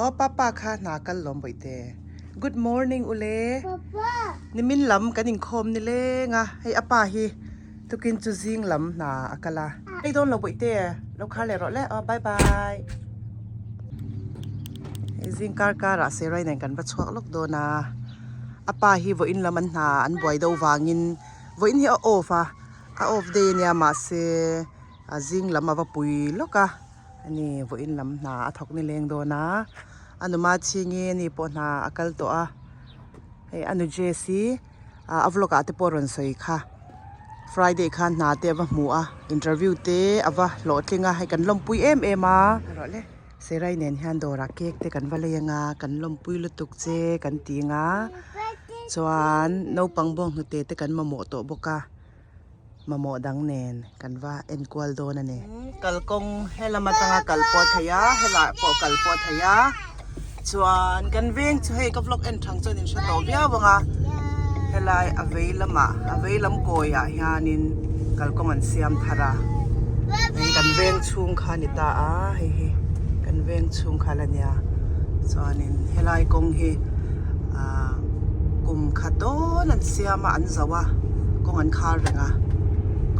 Aw papa kha hna kal lawm bawihte. Good morning ule. Nimin lam kan inkhawm ni leng a, hei apa hi tukin chu zing lam hna a kal a. Hei dawn lo bawihte, lo khar leh rawh le aw bye bye. Hei zing kar karah Serai nen kan va chhuak lawk dawn a, apa hi vawiin lam an hna an buai deuh vangin vawiin hi a off a, a off day ania mahse a zing lam a va pui lawk a. Ani vawiin lam hna a thawk ni leng dawn a, a numa chhingi ani pawh hna a kal tawh a, hei a nu Jess hi a vlog ah te pawh a rawn sawi kha Friday khan hna te a va hmu a interview te a va hlawhtling a hei kan lawmpui em em a rawh le Serai nen hian dawrah cake te kan va lei anga kan lawmpui lutuk che kan ti anga chuan naupang bawng hnute te kan mamawh tawh bawk a. Mamawh dang nen kan va enkual dawn a ni. Kalkawng helam atanga kal pawh a theih a, helai pawh kal pawh a theih a. Chuan kan veng chu hei ka vlog en thang chuan in hre tawh viau ang a. Helai a vei lamah a vei lam kawiah hianin kalkawng an siam thar a. Hei kan veng chhung kha a ni ta a, hei hi kan veng chhung kha la nia. Chuanin helai kawng hi ah kum khat dawn an siam a an zo a. Kawng an khar reng a,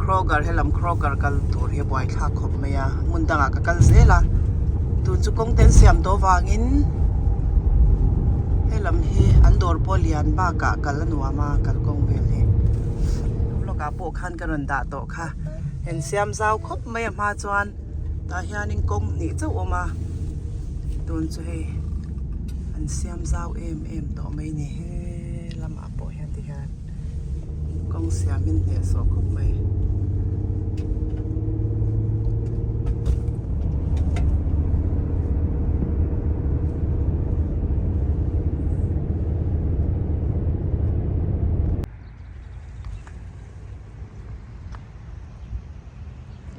Kroger helam Kroger kal tur hi a buaithlak khawp mai a, hmun dangah ka kal zel a, tun chu kawng te an siam tawh avangin helam hi an dawr pawh lian bakah kal a nuam a kal kawng vel hi vlog ah pawh khan ka rawn dah tawh kha in siam zau khawp mai a hma chuan tah hianin kawng hnih chauh a awm a tun chu hei an siam zau em em tawh mai a ni he lamah pawh hian ti hian. Kawng siamin hnehsawh khawp mai.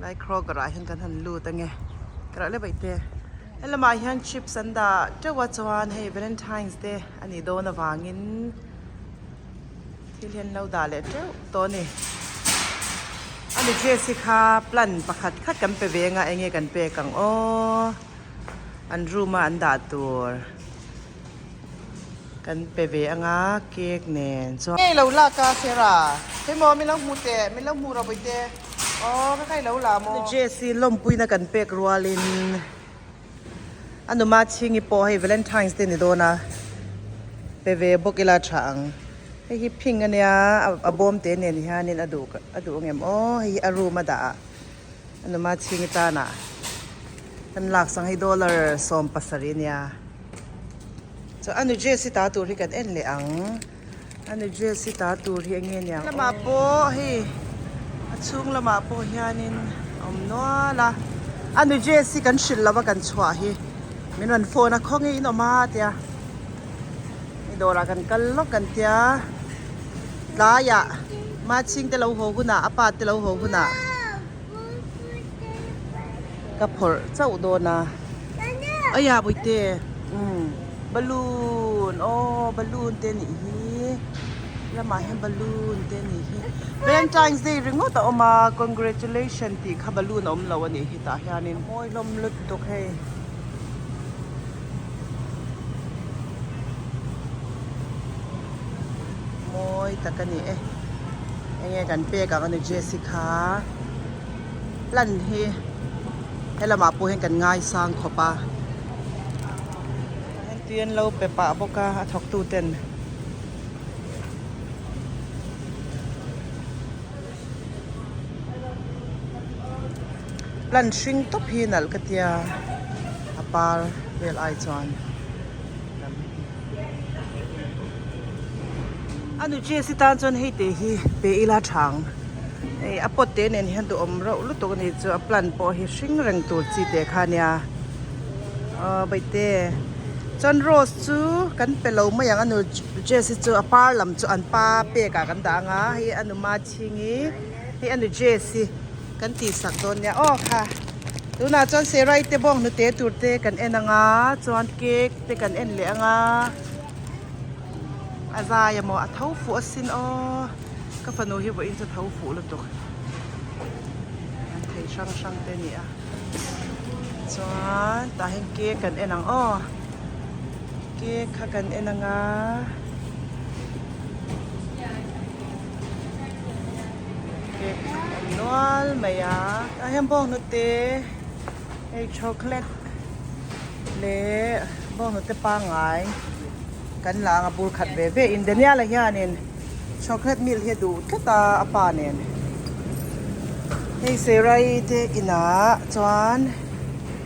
Lai Kroger ah hian kan han lut ange ka rah le baihte helamah hian chips an dah teuh a chuan hei valentines day a nih dawn avangin. Thil hian lo dah leh teuh tawh a ni. A ni dress hi kha plan pakhat khat kan pe ve anga enge kan pek ang aw. An room a an dah tur kan pe ve anga cake nen chuan. Ngei lo lak a Sarah. Hei maw min lo hmu teh min lo hmu rawh bawihte aw ka kai lo la maw. Dress hi lawmpuina kan pek rualin. A numa chhingi pawh hei Valentine's Day ni dawn a, pe ve bawk ila tha ang. Hei hi pink a nia, a bawm te nen hianin a duh a duh ang em aw, hei hi a room a dah a, a numa chhingi tana kan lak sang hei dollar 70 a nia. Chuan a nu dress hi ta tur hi kan en leh ang, a nu dress hi ta tur hi eng nge niang aw. Lamah pawh hei a chhung lamah pawh hianin a awm nual a, a nu dress hi kan hrilh lova kan chhuah hi min rawn phone a khawnge in awm a tia hei dawrah kan kal lawk kan tia tlaiah machhing te lo haw hunah a pa te lo haw hunah ka phawrh chauh dawn a aiah bawihte umm balloon aw balloon te anih hi lamah hian balloon te anih hi valentine's day ringawt a awm a congratulation tih kha balloon a awm lo anih hi tah hianin mawi hlawm lutuk hei. Mawi tak a ni e. Enge kan pek ang a ni Jessie kha plan hi helamah pawh hian kan ngaisang khawp a. Tah hian tui an lo pe pah bawk a a thawk tu ten. Plan hring tawp hi nalh ka tia a par vel ai chuan. A nu Jessie tan chuan hei te hi pe ila thang hei a pot te nen hian duhawm reuh lutuk a ni chu a plant pawh hi hring reng tur chi te kha ania aw baihte chuan rose chu kan pe lo mai ang a nu Jessie chu a par lam chu an pa pek ah kan dah ang a hei a nu Machhingi hei a nu Jessie kan tih sak dawn nia aw kha tunah chuan serai te bawng hnute tur te kan en ang a chuan cake te kan en leh ang a a zai a maw a tho fuh asin aw ka fanu hi vawiin chu a tho fuh lutuk an thei hrang hrang te a ni a chuan tah hian cake kan en ang aw. Cake kha kan en anga. Cake awm nual mai a. Tah hian bawnghnute hei chocolate leh bawnghnute pangngai kan la anga bur khat ve ve in Daniel-a hianin chocolate milk hi a duh tlat a a pa nen. Hei Serai te inah chuan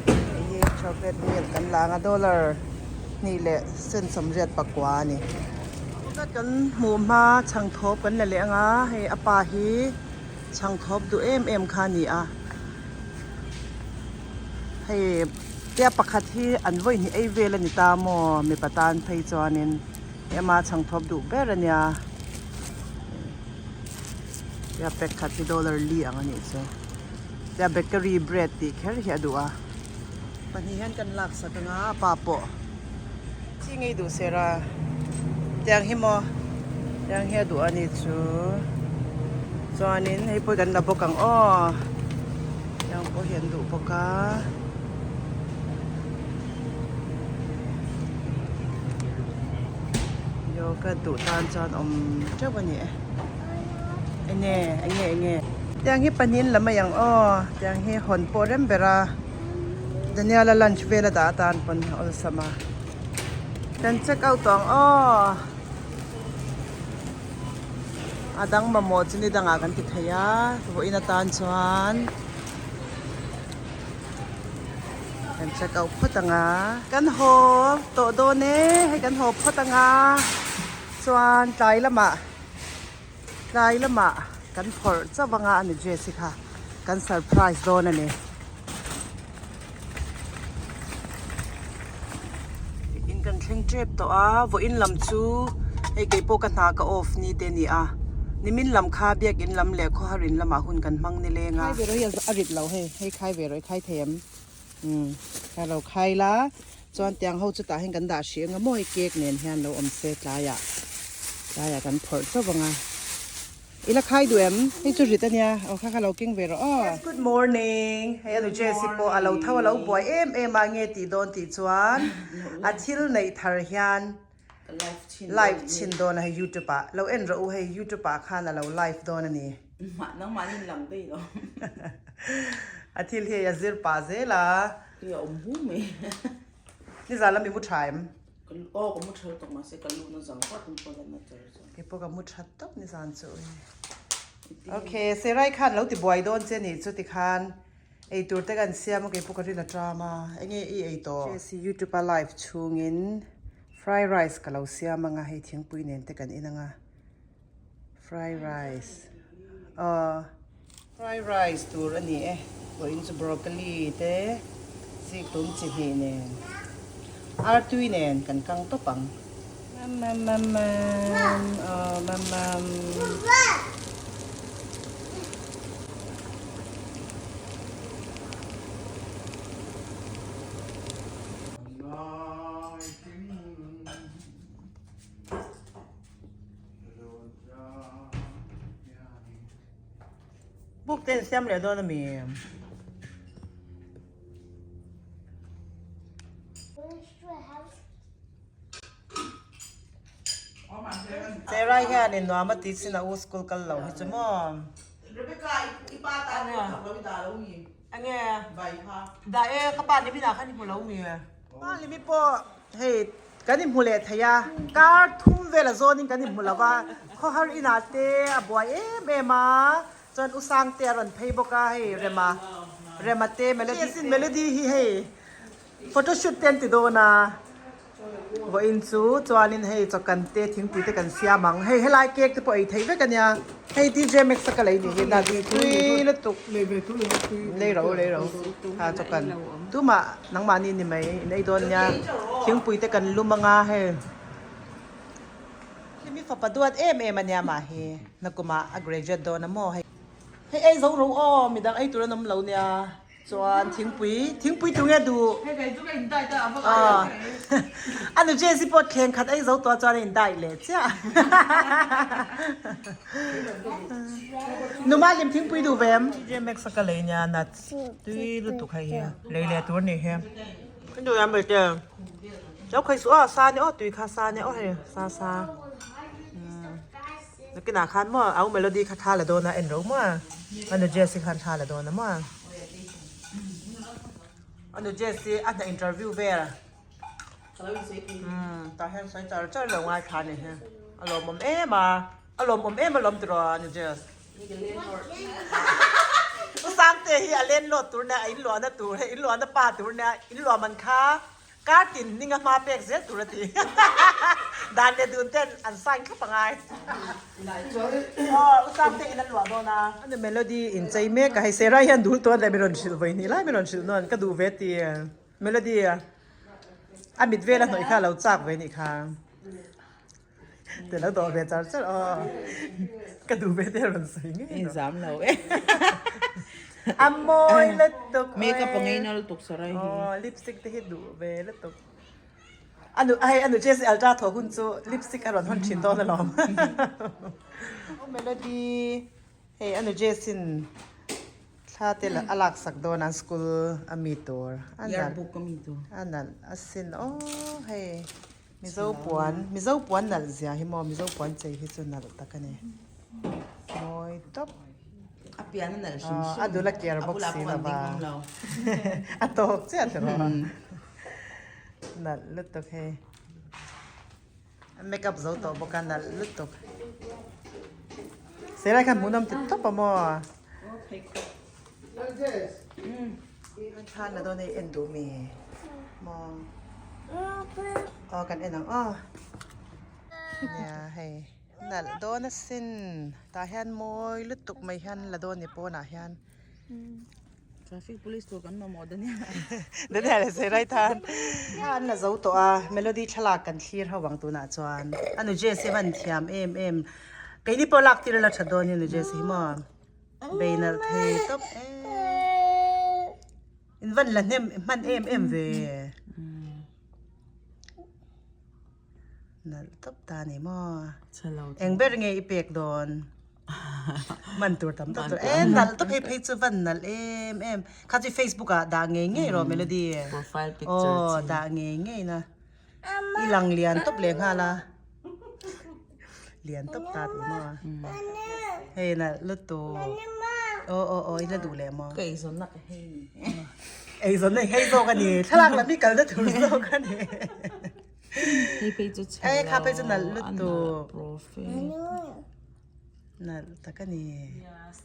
hei hi chocolate milk kan la anga dollar hnih leh sen sawmriat pakua a ni. Pakhat kan hmuh hma chhangthawp kan la leh anga hei a pa hi chhangthawp duh em em kha a ni a hei tia pakhat hi an vawi hnih ei vel a ni ta maw mipa tan phei chuanin ema chhangthawp duh ber a nia tia pack khat hi dollar li ang a nih chu tia bakery bread tih kher hi a duh a. Pahnih hian kan lak sak anga a pa pawh chi ngei duh ser a tiang hi maw tiang hi a duh a ni chu chuanin hei pawh kan la bawk ang aw tiang pawh hi an duh bawk a. Yogurt duh tan chuan awm teuh a ni e enge enge enge tiang hi pahnih an la mai ang aw tiang hi hawn pawh rem ber a. Daniel-a lunch vel a dah atan pawn a awlsam a kan check out tawh ang aw a dang mamawh chu ni dangah kan ti thei a vawiin atan chuan kan check out phawt ang a kan haw tawh dawn e hei kan haw phawt ang a chuan tlai lamah. Tlai lamah kan phawrh chauh anga a ni dress hi kha kan surprise dawn a ni. In kan thleng tep tawh a vawiin lam chu hei kei pawh ka hna ka off ni te a ni a nimin lam kha biakin lam leh khawharin lamah hun kan hmang ni leng a. Khai ve rawh hi a rit lo hei hei khai ve rawh i khai thei em umm kha lo khai la Chuan tiang ho chutah hian kan dah hrih anga maw hei cake nen hian lo awm se tlaiah tlaiah kan phawrh chauh anga i la khai duh em hei chu rit ania aw kha kha lo keng ve rawh aw. Yes good morning hei anu Jessie pawh a lo tho a lo buai em em a nge tih dawn tih chuan a thil neih thar hian live chhin dawn a hei youtube ah lo en rawh u hei youtube ah khan a lo live dawn a ni. A thil hi hei a zir pah zel a. Tui a awm hu mai. Nizan lam i mu tha em? Aw ka mu tha lutuk mahse ka lu na zang vak in pawh na char chuan. Kei pawh ka mu tha tawp nizan chu. Ok, Serai khan lo ti buai dawn che nih chu tikhan ei tur te kan siam a kei pawh ka rin a tram a, enge i ei tawh? Jesse youtube a live chhungin fry rice ka lo siam anga hei thingpui nen te kan in anga. Fry rice aw fry rice tur a ni e vawiin chu broccoli te ziktum chi hnih nen artui nen kan kang tawp ang mam mam mam mam aw mam mam. Book te an siam leh dawn a mi? Cherai hianin nuam a ti chin a u school kal lo hi chu maw? Enge? Dah e ka pa ni minah khan i hmu lo mi? Pa limi pawh hei Kan inhmu leh thei a, kar thum vel a zawnin kan inhmu lo va, khawhar inah te a buai em em a, chuan U Sangte a rawn phei bawk a, hei Rema, Rema te Melody te, Melody hi hei photo shoot te an ti dawn a, vawiin chu chuanin hei chawkan te thingpui te kan siam ang, hei helai cake te pawh ei theih vek a nia, hei DJ Max a ka lei nih hi, tui lutuk, lei ro lei ro, ha chawkan tumah. Nangmahni ni mai in ei dawn nia thingpui te kan lum anga hei hemi fapa duat em em ania mah hi nakumah a graduate dawn a maw hei hei ei zo ro aw midang ei tur an awm lo nia chuan thingpui thingpui tu nge duh aw a nu Jessie pawh thleng khat ei zo tawh chuan a in diet leh chiah numa hlim thingpui duh ve em J Max a ka lei nia nuts. Tui lutuk hei hi lei leh tur nih hi. Ka duh em mai te. Lo khawi suh aw sa nia aw tui kha sa nia aw hei sa sa nakinah khan maw au melody kha thla la dawn a en ro maw anu Jess-i khan thla la dawn a maw anu Jess-i a hna interview vel umm tah hian sawi char char lo ngai thla a ni hi a lawmawm em a a lawmawm em alawm tiraw anu Jess. U Sangte hi a landlord tur nia a inluahna tur hei inluahna pa tur nia inluah man kha kar tin hning a hma pek zel tur a ti dan leh dun ten an sign thlap a ngai aw U Sangte in an luah dawn a. Ani Melody inchei mek a hei Sarah hian dul tuan leh min rawn hrilh vawi hnih lai min rawn hrilh nawn ka duh ve ti Melody a mit vel a hnawih kha a lo chak ve nih kha. Te lo dawh ve char char aw. Ka duh ve te rawn sawi ngei In zam lo e. A mawi lutuk oi. Makeup a ngei na lutuk sarai hi. Aw lipstick te hi duh ve lutuk. A nu hei a nu Jessie Ultra thaw hun chu lipstick a rawn hawn thin dawn alawm. Aw Melody hei a nu Jessie-in Thla te a laksak dawn an school a mi tur a nalh Yearbook a mi tur. A nalh asin aw hei Mizo puan Mizo puan nalh zia hi maw Mizo puan chei hi chu nalh tak a ni mawi tawp. A pian a nalh hrim hrim a dul a ker bawk si lo va a tawk chiah tiraw nalh lutuk hei. A make up zo tawh bawk a nalh lutuk. Serai khan hmuhnawm ti tawp a maw? Thlan la dawn hei en duh mi maw? Aw kan en ang aw. Nia hei nalh dawn asin tah hian mawi lutuk mai hian la dawn ni pawnah hian. Traffic police tur kan mamawh Daniel. Daniel leh Sawi Rai tan thla an la zo tawh a, Melody thlalak kan thlir ho ang tunah chuan. A nu Jess hi a van thiam em em. Keini pawh lak tir a la tha dawn hi nu Jess hi maw. Bei nalh thei tawp em. In van la hnem hman em em ve. Nalh tawp ta ni maw. Eng ber nge i pek dawn. Man tur tam tak tur em nalh tawp hei phei chu van nalh em em kha chu facebook ah dah ngei ngei rawh melody profile picture aw dah ngei ngei na i lang lian tawp leh nghal a lian tawp ta tih maw hei nalh lutuk aw aw aw i la duh leh maw ka eizawn na ka hei eizawn na i hei zawk a ni thlalak lam hi kalna tur zawk a ni. Hei phei chu chhe Ei kha phei chu nalh lutuk. Profile. Nalh tak a ni.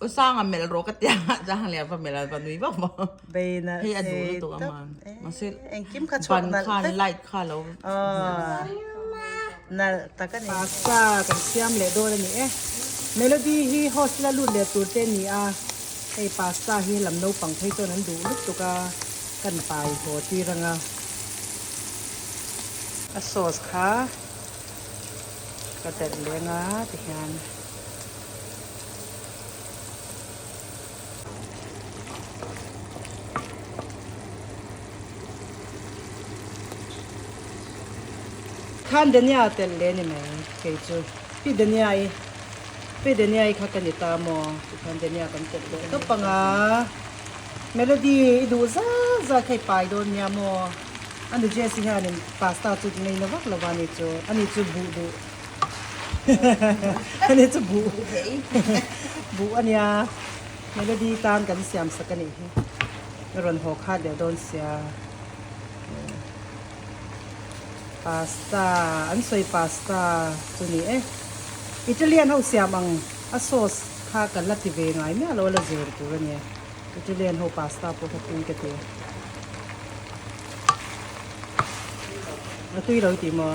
U Sanga melh rawh ka tia Zang leh va melh a va nui vak maw. Bei nalh Hei a duh thei lutuk a tawp. man. Mahse Engkim kha chhuak ban nalh khan vek. light kha lo. Aw. Nalh tak a ni. Pasta kan siam leh dawn a ni e. Melody hi hostel a lut leh tur te a ni a. Hei pasta hi lam naupang phei chuan an duh lutuk a. Kan pai haw tir anga. A sauce kha ka telh leng a tihian khan dhania telh leh ni mai kei chu pi dhania i pi dhania i kha ka ni ta maw tikhian dhania kan telh leh tawp ang a. Melody i duh zat zat kha i pai dawn nia maw? A nu Jessie hianin pasta chu ngei na vak lo va ani chu ani chu buh duh ani chu buh buh ania Melody tan kan siam sak anih hi a rawn haw khat leh dawn sia pasta an sawi pasta chu ni e Italian ho siam ang a sauce kha kan la ti ve ngai miah lo a la zir tur ania. Italian ho pasta pawh kha tui ka ti. A tui lo tih maw?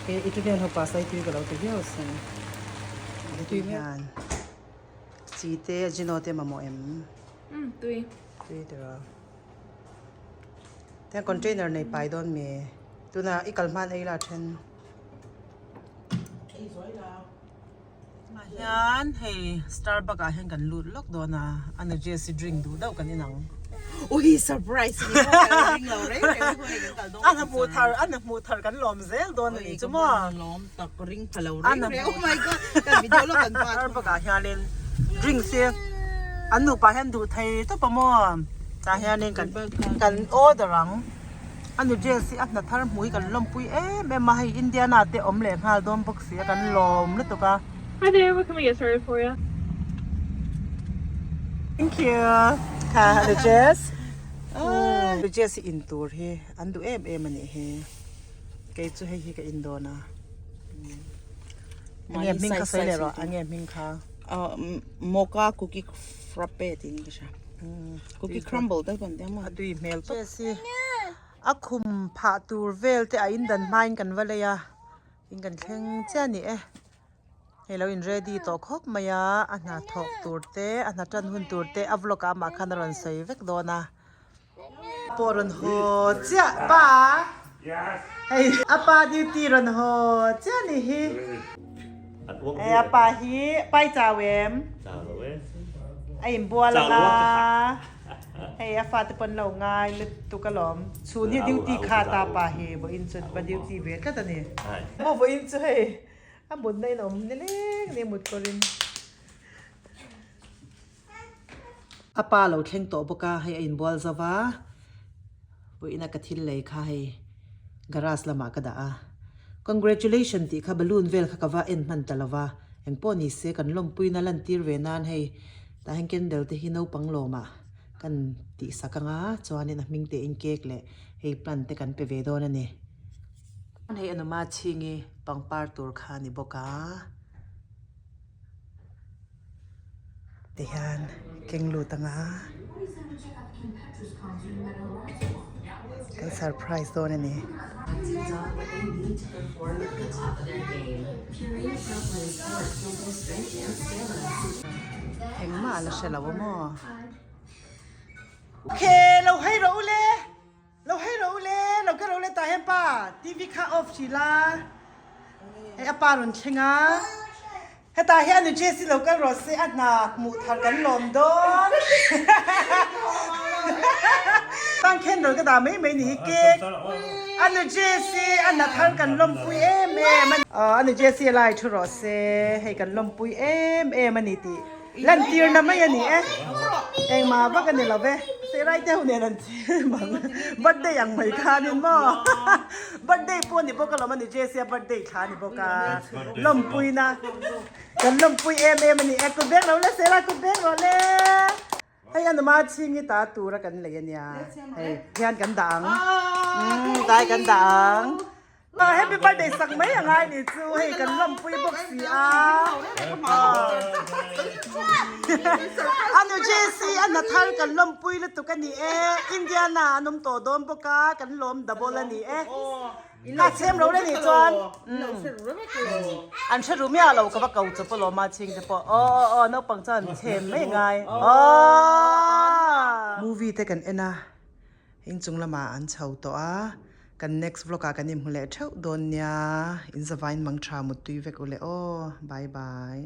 Ke Italian ho pasta hi tui ka lo ti viau asin. A tui hian chi te ajino te mamawh em? Umm tui. Tui tiraw. Tiang container nei pai dawn mi? Tuna i kal hman ei la then. Ei zuai la. Tah hian hei Starbucks ah hian kan lut lawk dawn a, a nu Jessie drink duh deuh kan inang. Ui surprise ni maw ka lo ring lo reng reng a hei kan kal dawn A hna hmuh thar a hna hmuh thar kan lawm zel dawn a ni chu maw. Ui ka lawm tak ring pha lo reng reng oh my god kan video lawk kan pa Starbucks ah hianin drinks hi an nupa hian duh thei tawp a maw tah hianin kan kan order ang. A nu Jess hi a hna thar hmui kan lawmpui em em a, hei Indiana te awm leh nghal dawn bawk si a kan lawm lutuk a. Hi there, what can we get started for you? Thank you. Kha nu Jess. Nu Jess hi in tur hi an duh em em a nih hi. Kei chu hei hi ka in dawn a. Enge hming kha sawi leh rawh, enge hming kha? Mocha cookie frappe tiin ka hria. Cookie crumble te kan tia maw? A tui hmel tawp. Jess hi a khum phah tur vel te a in dan hmain kan va lei a, in kan thleng chiah a ni e. Hei lo in ready tawh khawp mai a, a hna thawk tur te, a hna tan hun tur te a vlog ah amah khan a rawn sawi vek dawn a. Pawh rawn haw chiah pa hei a pa duty rawn haw chiah ni hi hei a pa hi pai chau em a inbual anga hei a fate pawn lo ngai lutuk alawm chhun hi duty kha ta pa hi vawiin chu va duty ve tlat a ni maw vawiin chu hei a mutna in a awm nileng ni mut kawrin. A pa lo thleng tawh bawk a, hei a inbual zo va, vawiin a ka thil lei kha hei garage lamah ka dah a, congratulation tih kha balloon vel kha ka va en hman ta lo va, engpawh ni se kan lawmpuina lantir ve nan hei tah hian candle te hi naupang lawmah kan tih sak ang a, chuanin a hming te in cake leh hei plant te kan pe ve dawn a ni. Hei anuma chhingi pangpar tur kha a ni bawk a. Tihian keng lut anga kan surprise dawn a ni. Engmah a la hre lo a maw? Okay, lo hei rawh u le. Lo hei rawh u le, lo ka rawh u le tah hian pa TV kha off hrih la. Hei a pa rawn thleng a. Hetah hian nu Jessie lo kal rawh se a hna hmuh thar kan lawm dawn. Tang candle ka dah mai mai ni hi cake. A nu Jessie a hna thar kan lawmpui em em a ni. A nu Jessie a lai thu rawh se hei kan lawmpui em em a ni tih. Lantirna mai a ni e. Engmah vak a ni lo ve. Serai te ho nen an chim ang. Birthday ang mai khanin maw. Birthday pawh a ni bawk alawm a ni Jessie a birthday thla a ni bawk a. Lawmpuina kan lawmpui em em a ni e. Kut beng ro le Serai kut beng rawh le. Hei a numa chhingi ta tura kan lei a nia. Hei hian kan dah ang. Umm dai kan dah ang. Happy birthday sak mai a ngai ni chu hei kan lawmpui bawk si a. Anu JC a hna thar kan lawmpui lutuk a ni e. Indiana an awm tawh dawn bawk a kan lawm double a ni e. Ka chhem lo le nih chuan an hre ru miah lo ka va ko chawp alawm a chhing te pawh aw aw aw naupang chuan chhem mai a ngai aw. Movie te kan en a inchung lamah an chho tawh a kan next vlog ah kan inhmu leh theuh dawn nia in zavain mang tha muttui vek u le aw bye bye.